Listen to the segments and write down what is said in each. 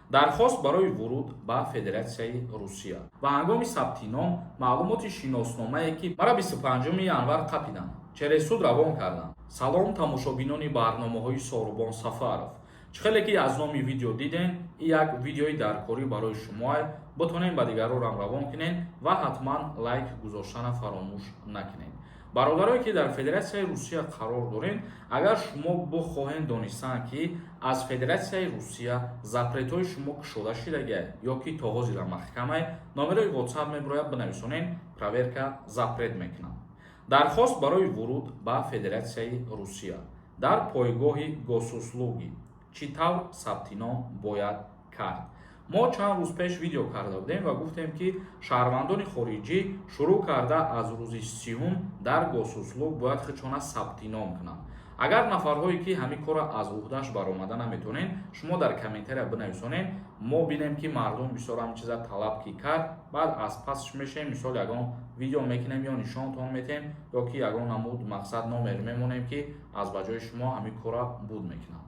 Дархост барои вуруд ба Федератсияи Русия ва ҳангоми сабти ном маълумоти шиносномае, ки мара 25 январ қапиданд, через суд равон карданд. Салом, тамошобинони барномаҳои Сорубон Сафаров. Чӣ хеле ки аз номи видео дидем, ин як видеои даркорӣ барои шумоа. Битонем ба дигарорам равон кунед ва ҳатман лайк гузоштана фаромӯш накунед. Бародарое, ки дар Федератсияи Русия қарор доред, агар шумо бихоҳед донистан, ки аз Федератсияи Русия запретҳои шумо кушода шудагия ё ки то ҳозира маҳкамай, номерои WhatsApp мебирояд, бинависонед, проверка запрет мекунам. Дархост барои вуруд ба Федератсияи Русия дар пойгоҳи Госуслуги чӣ тавр сабти ном бояд кард? Мо чанд рӯз пеш видео карда будем ва гуфтем, ки шаҳрвандони хориҷӣ шурӯъ карда аз рӯзи 30-ум дар Госуслуг бояд худшона сабти ном кунанд. Агар нафарҳое, ки ҳамин корро аз уҳдаш баромада наметонед, шумо дар комментария бинависонед, мо бинем, ки мардум бисёр ҳамин чиза талаб ки кард, баъд аз пасш мешем, мисол, ягон видео мекунем ё нишонтон метем, ё ки ягон намуд, мақсад, номер мемонем, ки аз ба ҷои шумо ҳамин корра буд мекунам.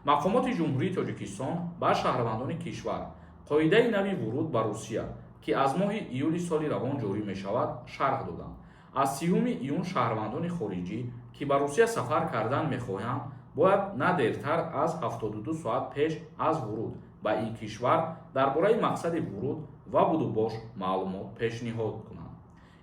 Мақомоти Ҷумҳурии Тоҷикистон ба шаҳрвандони кишвар қоидаи нави вуруд ба Русия, ки аз моҳи июли соли равон ҷорӣ мешавад, шарҳ доданд. Аз 30-уми июн шаҳрвандони хориҷӣ, ки ба Русия сафар кардан мехоҳанд, бояд на дертар аз 72 соат пеш аз вуруд ба ин кишвар дар бораи мақсади вуруд ва будубош маълумот пешниҳод кунанд.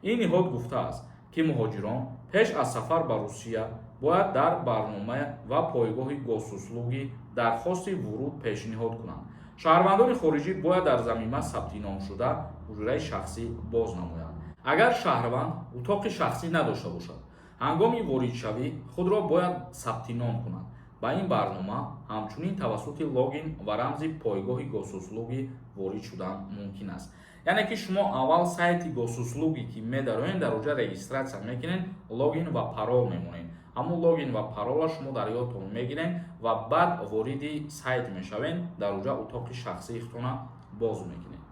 Ин ниҳод гуфтааст, ки муҳоҷирон пеш аз сафар ба Русия бояд дар барнома ва пойгоҳи Госуслуги дархости вуруд пешниҳод кунанд. Шаҳрвандони хориҷӣ бояд дар замима сабти ном шуда, ҳуҷраи шахсӣ боз намоянд. Агар шаҳрванд утоқи шахсӣ надошта бошад, ҳангоми воридшавӣ худро бояд сабти ном кунад. Ба ин барнома ҳамчунин тавассути логин ва рамзи пойгоҳи Госуслуги ворид шудан мумкин аст. Яъне ки шумо аввал сайти Госуслуги ки медароед, дар оҷа регистрация мекунед, логин ва парол мемонед. Ҳамун логин ва парола шумо дар ёдтон мегиред ва баъд вориди сайт мешавед, дар оҷа утоқи шахсии худтона боз мекунед.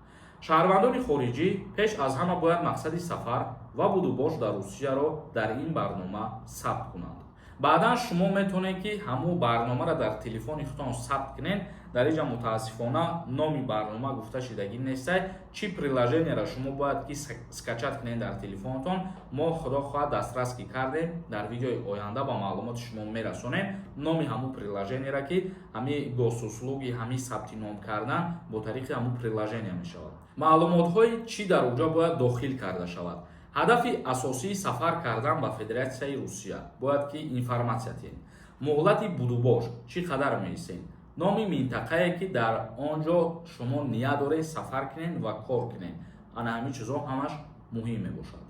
Шаҳрвандони хориҷӣ пеш аз ҳама бояд мақсади сафар ва будубош дар Русияро дар ин барнома сабт кунанд. Баъдан шумо метавонед, ки ҳамун барномаро дар телефони худтон сабт кунед. Дар инҷа, мутаассифона, номи барнома гуфта шидагӣ нестай, чӣ приложениеро шумо бояд ки скачать кунед дар телефонатон. Мо, худо хоҳад, дастрас ки кардем, дар видеои оянда ба маълумоти шумо мерасонем номи ҳамун приложениеро, ки ҳамин Госуслуги, ҳамин сабти ном кардан бо тариқи ҳамун приложения мешавад. Маълумотҳои чӣ дар оҷа бояд дохил карда шавад? Ҳадафи асосии сафар кардан ба Федератсияи Русия бояд ки информатсия диҳем, муҳлати будубош чӣ қадар меистем, номи минтақае, ки дар он ҷо шумо ният доред сафар кунед ва кор кунед. Ана ҳамин чизҳо ҳамаш муҳим мебошад.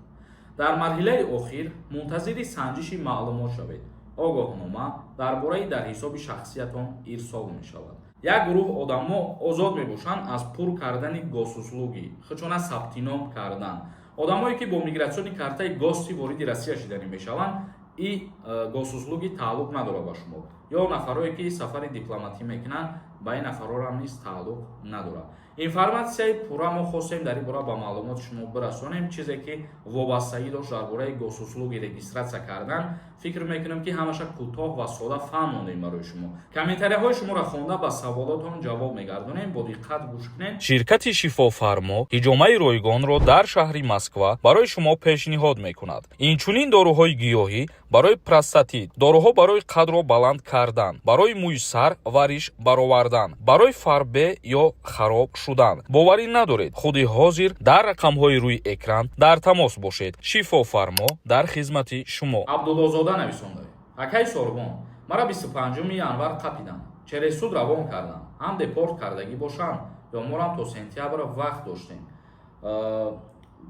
Дар марҳилаи охир мунтазири санҷиши маълумот шавед. Огоҳнома дар бораи дар ҳисоби шахсиятон ирсол мешавад. Як гурӯҳ одамо озод мебошанд аз пур кардани Госуслуги, худшона сабтином кардан. Одамое, ки бо миграционный картаи гости вориди Россия шиданӣ мешаванд, и Госуслуги тааллуқ надорад ба шумо. Ё нафарое, ки сафари дипломатӣ мекунанд, ба ин нафарорам низ тааллуқ надорад. Информатсияи пурра мо хостем дар ин бора ба маълумоти шумо бирасонем, чизе ки вобастагӣ дошт дар бораи Госуслуги регистрация кардан. Фикр мекунам, ки ҳамаша кӯтоҳ ва сода фаҳмондем барои шумо. Комментарияҳои шуморо хонда, ба саволотон ҷавоб мегардонем. Бо диққат гӯш кунед. Ширкати Шифофармо ҳиҷомаи ройгонро дар шаҳри Москва барои шумо пешниҳод мекунад. Инчунин доруҳои гиёҳӣ барои простатит, доруҳо барои қадро баланд кардан, барои мӯи сар ва риш баровардан, барои фарбе ё хароб шудан. Боварӣ надоред? Худи ҳозир дар рақамҳои рӯи экран дар тамос бошед. Шифофармо дар хизмати шумо. Абдуллозода нависонда: «Акаи Сорбон, мара 25 январ қапиданд, через суд равон карданд. Ҳам депорт кардагӣ бошанд ё морам то сентябр вақт доштем,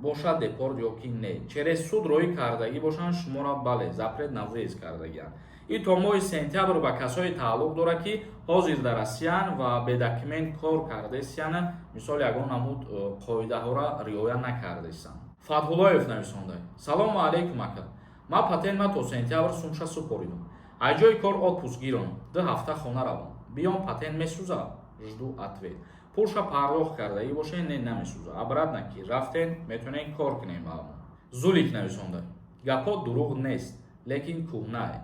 бошад депорт ё ки не?» Через суд роҳӣ кардагӣ бошанд шуморо, бале, запрет на въезд кардагианд. Ин то моҳи сентябр ба касое тааллуқ дорад, ки ҳозир дар Россиян ва бе документ кор кардесиян, мисол, ягон намуд қоидаҳоро риоя накардесанд. Фатҳуллоев нависонда: «Салому алайкум, ака. Ман патентма то сентябр сумша супоридум. Аз ҷои кор отпуск гирам, 2 ҳафта хона равам, биём, патент месӯза? Жду ответ». Пулша пардохт кардагӣ бошед, не, намесӯза. Обратно ки рафтен, метавонед кор кунем. Ба Зулик нависонда: «Гапҳо дурӯғ нест, лекин кӯҳнае.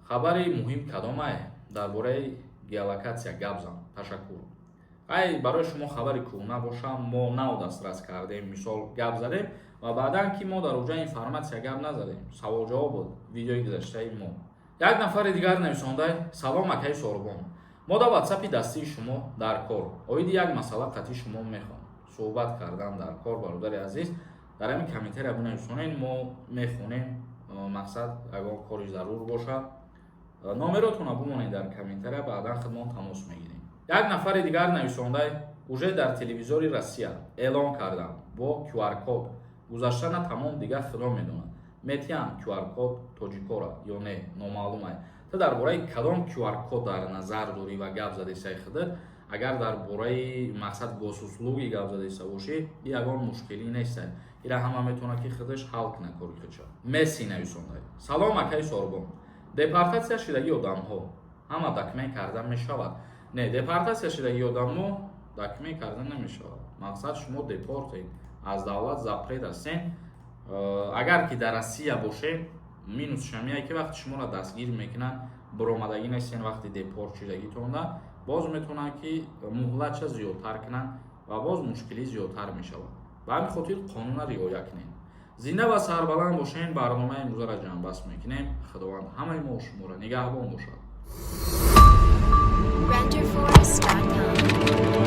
Хабари муҳим кадомае? Дар бораи геолокатсия гап зан, ташаккур». Ай, барои шумо хабари кӯҳна бошам, мо нав дастрас кардем, мисол, гап задем ва баъдан ки мо дар уҷа информатсия гап назадем, саволҷавоб буд видеои гузаштаи мо. Як нафари дигар нависондай: «Салом, акаи Сорбон, мо дар ватсапи дастии шумо дар кор оиди як масъала қатъи шумо мехоҳам суҳбат кардан дар кор». Бародари азиз, дар ҳамин комментария бинависонед, мо мехонем. Мақсад, ягон кори зарур бошад, номеротонро бимонед дар комментария, баъдан худмон тамос мегирем. Як нафари дигар нависондай: «Уже дар телевизори Россия эълон кардам бо QR-код гузаштана тамом, дигар худо медонад, метиҳам QR-код тоҷикора ё не, номаълумай». Ту дар бораи кадом QR-код дар назар дорӣ ва гап задесаи худат? Агар дар бораи, мақсад, Госуслуги гап задеса бошӣ, ягон мушкилӣ неста, ира ҳама метавонад, ки худаш ҳал кунад кори худша. Месси нависондай: «Салом, акаи Сорбон, депортатсия шудагии одамҳо ҳама документ карда мешавад?» Не, депортатсия шудагии одамҳо документ карда намешавад. Мақсад, шумо депортед, аз давлат запрет ҳастен. Агар ки дар Россия бошед, минус шамия, ки вақти шуморо дастгир мекунанд, буромадагӣ нестен, вақти депорт шудагитонда боз метавонанд, ки муҳлатша зиёдтар кунанд ва боз мушкилӣ зиёдтар мешавад. Ба ҳамин хотир қонунро риоя кунед. Зинда ва сарбаланд бошед. Барномаи имрӯзаро ҷамъбаст мекунем. Худованд ҳамаи мо шуморо нигаҳбон бошад. Renderforest.com.